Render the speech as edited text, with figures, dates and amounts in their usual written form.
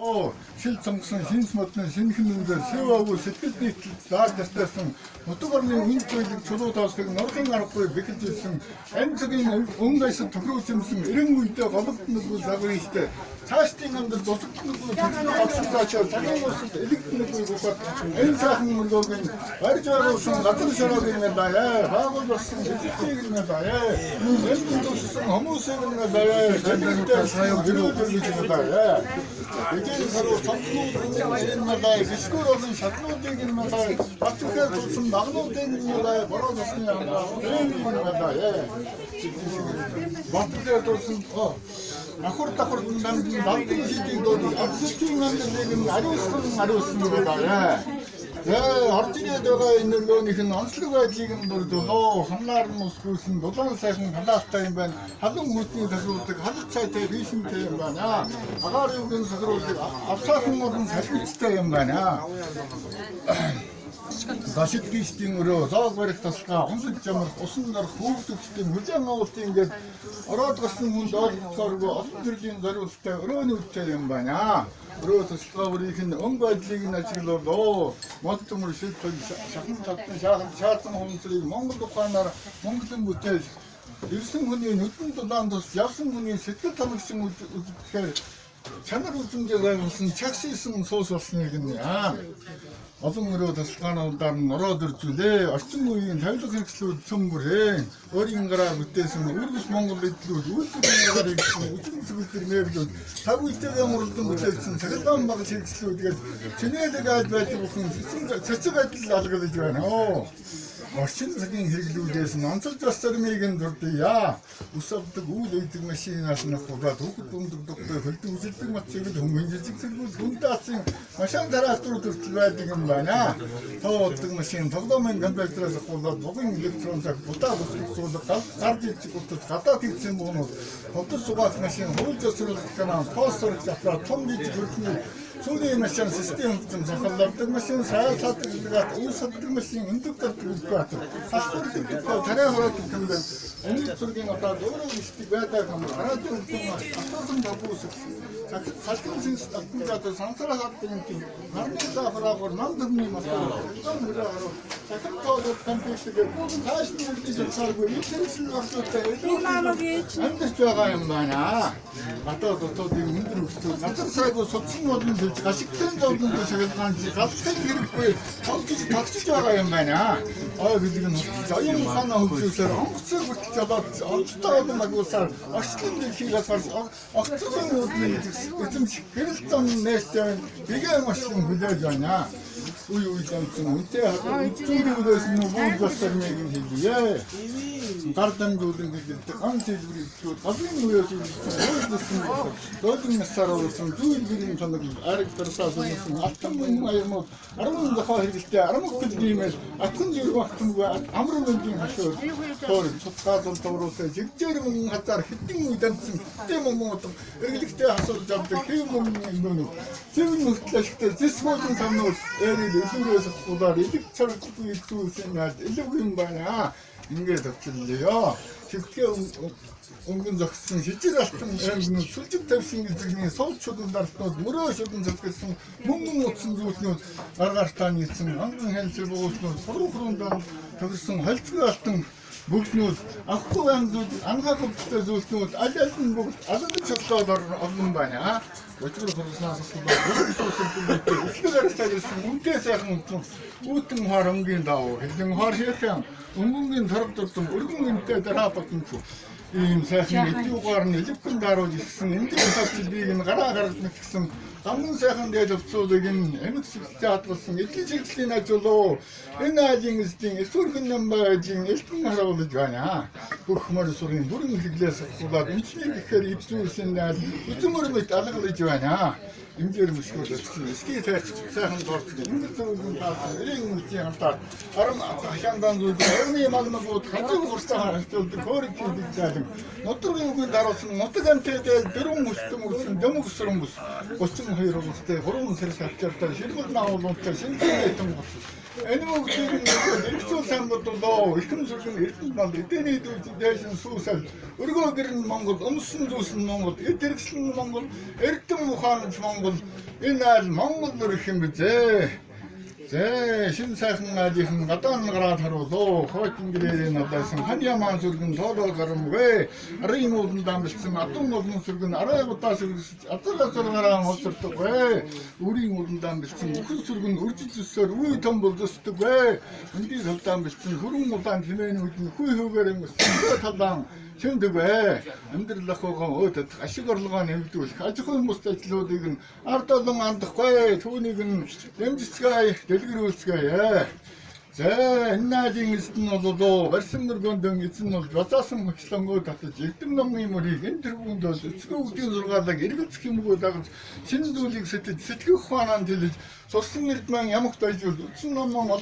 Оо, шил цонгосон шинс модны шинхэн нүдээр сэв агуу сэтгэл нийтлэл заар тартайсан нутаг орны үнд зүйлэг чулуу тоосхыг нурхын аргагүй бэхэлж ирсэн амь цагийн өнгө аясад тохируулжимсэн эрен үедээ гологдонгүй загвар ихтэй цаашдын амьдрал дутагдсангүй төлөвлөгөө гогшигдооч цагийн усад элэгдэнгүй бухад энэ сайхан мөргөөг нь барьж байгуулсан газар шороог нь даяа байгуул болсон бэлтгийг нь даяа элдэн туссан хүмүүсийг нь даяа тэнэгтэй сая гэрүү гэж даяа. Эдийн саруу цонхнууд энэ малай, бишгүүр болон шатнуудыг энэ малай, бат ихээр тулсан багнуудыг энэ малай, бороо тосны хамраа, энэ малай. Бат ихээр тулсан ахур давхар намд давдын шидийг дуудаж, абсолютын амьдралыг нь ариусган ариусган малай. Орж ирээд байгаа энэ өргөөнийх нь онцлог байдлыг нь дурдуулаа. Хамнаар нь усгүйсэн дулаан сайхан халаалтай юм байна. Халуун хүйтний тохируулдаг халах цайтай бишинтэй юм байна. Агаар юугийн тохируулдаг авсаахан болон салхицтай юм байна. Гашид гişтийн өрөө, зоог барих тасалгаа, онцлог жамрах, усан нарах, хүүхдүүдийн хүлээн авалтын ингээд ороод гарсан хүнд ойлгохооргүй олон төрлийн зориулттай өрөөний үдтэй юм байна. Өрөө тасалгаа бүрийнх нь өнгө байдлыг нь ажиглуулоо. Мод төмөр шил төл шахан тавтан шаахан шаазан хумцрыг Монгол ухаанаар Монголын бүтээл ирсэн хүний нүдэн дулаан тус явсан хүний сэтгэл тамагсан үзэхээр чанар үзэмжээр байгуулсан чагсисэн суус болсныг нь аа олон өрөө тасалгаануудаар нь ороод иржүүлээ. Орчин үеийн тавилга хэрэгслүүд цөм бүрээ. Өөрийн гараар бүтээсэн үргэс Монгол эдлүүд, үйлдвэр гараар ирсэн үзэн зүгэлтэр мэблүүд, цаг үетэйгээ мөрөлдөн бүтээсэн цахилгаан багц хэрэгслүүд гэж чинээлэг айлд байдаг бүхэн цэцэг адил алгалж байна. Оо. Орчин цагийн хэрэглүүдээс нь онцолж бас зармыг нь дурдъя. Ус авдаг, үйл үйдэг машинаас нь хулаад хүүхэд ундаг догтой хөлдөг үзэлдэг мат зэрэг хөнгөн жижиг зэргүүл хүндаацын машин трактор төртөл байдаг юм байна. Тоо уддаг машин тоглоомын компьютераас хулаад бугын электрон цаг будаа бүсгэх суулга гал гарч ижиг утас гадаад хийсэн бүүнүүд тодор сугаах машин хууль зохицуулах канал постор аппарат том жижиг хөрхний сүүлийн машин систем хөгжим цахилгаан машин сайл садаг агрегат үйл саддаг машин өндөг дардаг элеватор салбар дөг тариа хороодог юм байна. Өмнөд зүргийн одоо өөрөө гişдэг байдаг юм. Радио хөгжим асуусан табуус салхин сэнс татсан сансараа хаддаг юм тийм. Нарны зафраагоор нам дөрний мотор зам хөрөө харуу цахим тоолоод компьютер цааш нь үлдээж чадсааргүй энэ хэрэгсэл багцуудтай илүү амьдарч байгаа юм байна. Гадаад дотоодын өндөр хөлтөө газар сайгүй судсан болон төлж гашигтай зовлон шагналгаан галзахын хэрэггүй толж тогтсож байгаа юм байна. Ой билэг нь хурцж оюун ухаанаа хөгжүүлсээр онгоцыг хүртэл жолоод онцтой болон агуулсаар орчлон дэлхийгээс гарч огцлон үүдний эзэмших гэрэл зам нээлттэй байна. Бигээ орчлон хүлээж байна. Үе үе дамжсан үнтэй зүрийн үлээс нь бүүж басар нэг нь хэлье. Гар дамжуулан хэлдэг ганц хэлбэрийн төлөө голын үеэс үлдсэн үйлдэлсэн зөөлөн насаар уулсан зүйл бүрийн тоног ариг дарсаас үлдсэн алтан мөн аягнууд 10 зохио хэрэгэлтэй 10 төлгиймэл атхан зэрэг багтамгүй амар мөнгийн хашуур тоор цуцгаа зул товруулсан жигжээр мөн хазаар хэдэн үе дамжсан хэдэн мөн мөн эргэлэгтэй асуулж авдаг хэв мөн юм цэвэн мөртлөө ашигтай зэс болон самнууд эрэл өлүүрээс хулаар элэг чаргагүй зүйлсэн яад элэг юм байна. Ингээд авчирлаа. Тэгтгээ өнгөн зогссон шижир алтан аймагнууд сүлжиг тавьсан эзэгний сул чудан дартнууд мөрөө шудан цэцгэлсэн мөн мөн утсан зүйлнүүд гар гартаа нийцсэн анган хянцэр буултнууд хуруу хуруундаан төгссөн холцгүй алтан бүгднүүд авахгүй янзууд анхаа хөвгтэй зүйлтнүүд аль аль нь бүгд алан чулууд олон байна. Өчигдөр хурснаас асуулаа бүгд суусан өслөг арьстай ирсэн үнтэй сайхан үнтэн үүдэн хоор өнгийн давуу хэлэн хоор шээхэн өнгөнгийн торог дурдан өргөн үнтэй дараа бодонч ийм сайхан эдүүгаар нь элэгхэн даруул ирсэн эмдэг тавчилбийг нь гараа гаргаж нэгсэн гамн сайхан дээд өвцүүлэг нь эмэг сүлжээ хадгалсан эдийн чиглэлийн ажуулуу энэ айлын эсдийн эсвэрхэн намбай ажийн элтэн харуулж байна. Бүх морь сурын бүрэн хэрэглээс ахуулаад эмчний гэхээр эвзүүлсэн наал үзмөр мэт алгалж байна. Эмзээр мөшгөл өссөн эсгийн тайч сайхан дорцсон эмгэр зөвлөн таасан эрийн мөчийн хамтаар арам хашаандаан зүйл орны магнагууд хажуу хурцаа харагдуулдаг хөөрөг хийдэг зайлан нудрын үгийн даруулсан нутаг амтайдэл дөрвөн өстөн өрсөн дөмөг сөрөн бүс 30 Хуучин хоёр улстай гурван сэрс авчаартай ширгэл наавлуунтай шинжлэх хэтэн болсон. Энэ бүгдийг нь эргэцүү сайн бодлоо. Эрхэм сүргэн эрдэнэ мал эдэний дүүж дээшин сүүсэл өргөө гэрэн Монгол өмсөн зүүсэн Монгол эд хэрэгслэн Монгол эрдэм ухаанч Монгол энэ айл Монгол нэр их юм бизээ. Зэ шин сайхан айлынхан гадаан гараад харуулуу. Хойтон гэрээ надайсан хан ямаан сүргэн тоолоо гарамгүй. Арын ууланд амжилтсан адуу олон сүргэн арай удаа сүргэсэж азар азаргаараа олсордоггүй. Үрийн ууланд амжилтсан үхэн сүргэн үржиж өссөөр үе том бол зөсдөггүй. Өндөний талдаа амжилтсан хөрөн улаан тэмээнүүд нь хүй хүүгээр өнгөрсөн талаан шимдэгвэ. Амьдрал ахуйгаа өөдөд ашиг орлогоо нэмэгдүүлэх аж ахуйн бус ажлуудыг нь ард олон андахгүй түүнийг нь дэмжицгээе, дэлгэрүүлцгээе. За энэ наадын эзэн нь болоо барьсан мөргөндөн эзэн нь бол базаасан хөчлөнгөө татаж эрдэм номын мөрийг энэ тэргуунд бол эцэг өвдгийн зургаалаг эргэлзэх юмгүй дагаж шинэ зүйлийг сэтгэж сэтгэх ухаанаа тэлж сурсан эрдмэн ямагт баяжуул үдсэн номон олон